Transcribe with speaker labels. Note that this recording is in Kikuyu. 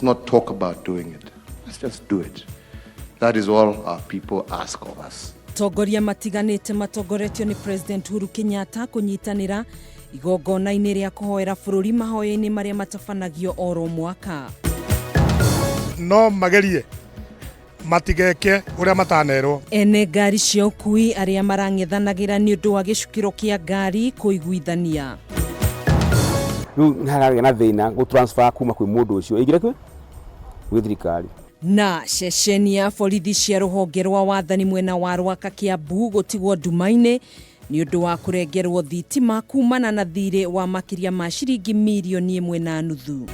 Speaker 1: Let's not talk about doing it. Let's just do it. That is all our people ask of us.
Speaker 2: Atongoria matiganĩte matongoretio nĩ President Uhuru Kenyatta kũnyitanĩra igongona-inĩ rĩa kũhoera bũrũri mahoya-inĩ marĩa matabanagio oro mwaka.
Speaker 3: No magerie matigeke ũrĩa matanerwo.
Speaker 2: Ene ngari cia ũkui arĩa marang'ethanagĩra nĩ ũndũ wa gĩcukĩro kĩa ngari kũiguithania.
Speaker 4: Rĩu nĩ haragĩa na thĩna gũ transfer kuma kwĩ mũndũ ũcio ĩingĩre kwĩ gwĩ thirikari.
Speaker 2: Na ceceni ya borithi cia rũhonge rwa wathani mwena wa Rwaka Kiambu gũtigwo nduma-inĩ nĩ ũndũ wa kũrengerwo thitima kumana na thirĩ wa makĩria ma ciringi mirioni ĩmwe na nuthu.